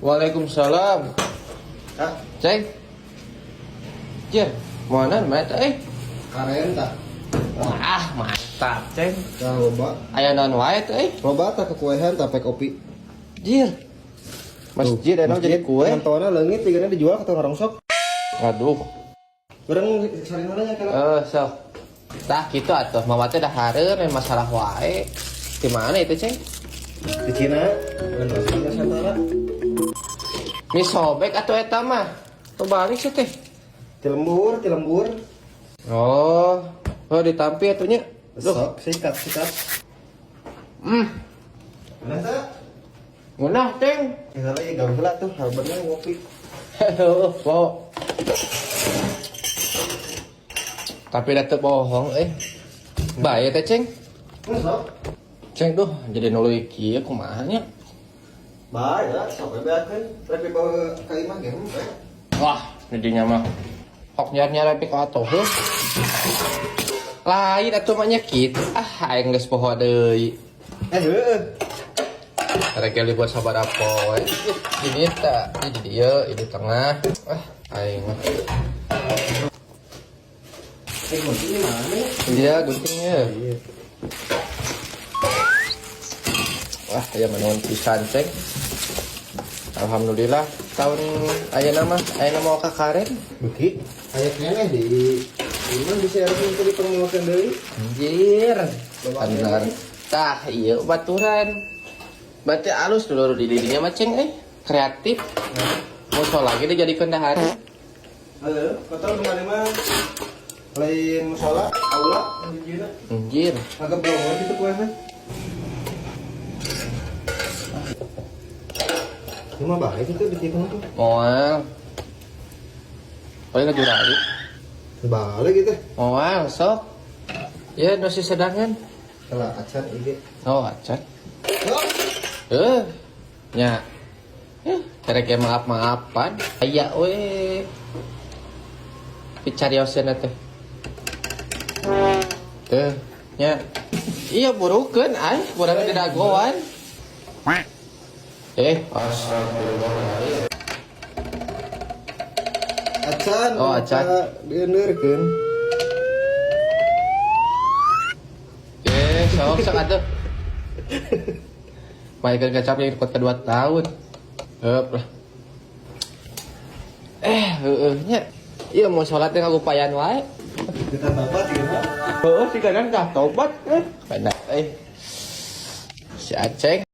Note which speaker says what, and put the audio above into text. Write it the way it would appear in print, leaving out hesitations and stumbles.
Speaker 1: Waalaikumsalam.
Speaker 2: Ah,
Speaker 1: Ceng. Jir, mana mana teh?
Speaker 2: Karen tah.
Speaker 1: Wah, mantap, Ceng.
Speaker 2: Tah loba.
Speaker 1: Aya naon wae teh?
Speaker 2: Loba tah kekuehan tah pek kopi.
Speaker 1: Jir. Masjid anu jadi kue.
Speaker 2: Ngantona leungit tigana dijual ka tukang rongsok.
Speaker 1: Aduh.
Speaker 2: Bareng sarinana nya kana.
Speaker 1: Eh, sok. Tah kitu atuh, mama teh dahareun lain masalah wae. Di mana itu, Ceng?
Speaker 2: Di Cina, dengan Nusantara.
Speaker 1: Mie sobek atuh eta mah. Kebalik sih teh.
Speaker 2: Ti lembur, ti lembur.
Speaker 1: Oh, oh ditampi atuh nya. Duh.
Speaker 2: Sok, sikat, sikat. Mana tah?
Speaker 1: Ngeunah, Ceng.
Speaker 2: Ya lagi gawe heula tuh, hal bener ngopi.
Speaker 1: Aduh, wow. Tapi da teu bohong eh. Bae teh, Ceng.
Speaker 2: Sok.
Speaker 1: Ceng duh, jadi nuluy kieu kumaha nya?
Speaker 2: Bae lah, sok we beakeun. Rek dibawa ka imah ge henteu.
Speaker 1: Wah, jadinya mah hok nyar-nyar ka atuh heuh. Lain atuh mah nya kitu. Ah, aing geus poho deui.
Speaker 2: Eh, heueuh.
Speaker 1: Rek libur sabaraha poe. Ini tak, ini dieu, ini tengah. Ah, aing mah.
Speaker 2: Eh, gunting mana?
Speaker 1: Iya, guntingnya.
Speaker 2: Iya.
Speaker 1: Wah, aya menuun pisan, Ceng. Alhamdulillah, tahun ayeuna mah ayeuna mau ka karen.
Speaker 2: Beuki, aya keneh di imah bisa harus untuk dipermalukan deui.
Speaker 1: Anjir. Bener. Tah, ieu baturan. Berarti alus dulu di dirinya mah, Ceng eh. Kreatif. Musola lagi dijadikeun dahar.
Speaker 2: Heuh, kotor kemarin mah lain musola, aula anjir.
Speaker 1: Anjir.
Speaker 2: Agak belum gitu kuehna. Ini mah baik itu di tikung tuh.
Speaker 1: Moal. Paling ngajurali.
Speaker 2: Balik gitu.
Speaker 1: Moal, sok. Ya, nasi sedangan.
Speaker 2: Salah acan IG.
Speaker 1: Oh, acan.
Speaker 2: Oh,
Speaker 1: Eh, nya. Eh, kerek maaf-maafan. Aya we. Picarioseun teh. Teh, nya. Iya burukeun ai, buruan didagoan. Eh, astagfirullahaladzim.
Speaker 2: Acan.
Speaker 1: Oh, acan.
Speaker 2: Diendurkeun.
Speaker 1: Eh, sok sok atuh. Michael kecap yang ikut kedua tahun. Heup lah. Eh, heueuh nya. Iya mau sholat teh ngagupayan wae.
Speaker 2: Kita tobat gitu.
Speaker 1: Heeh, si kadang tah tobat eh. Benar eh. Si Aceng.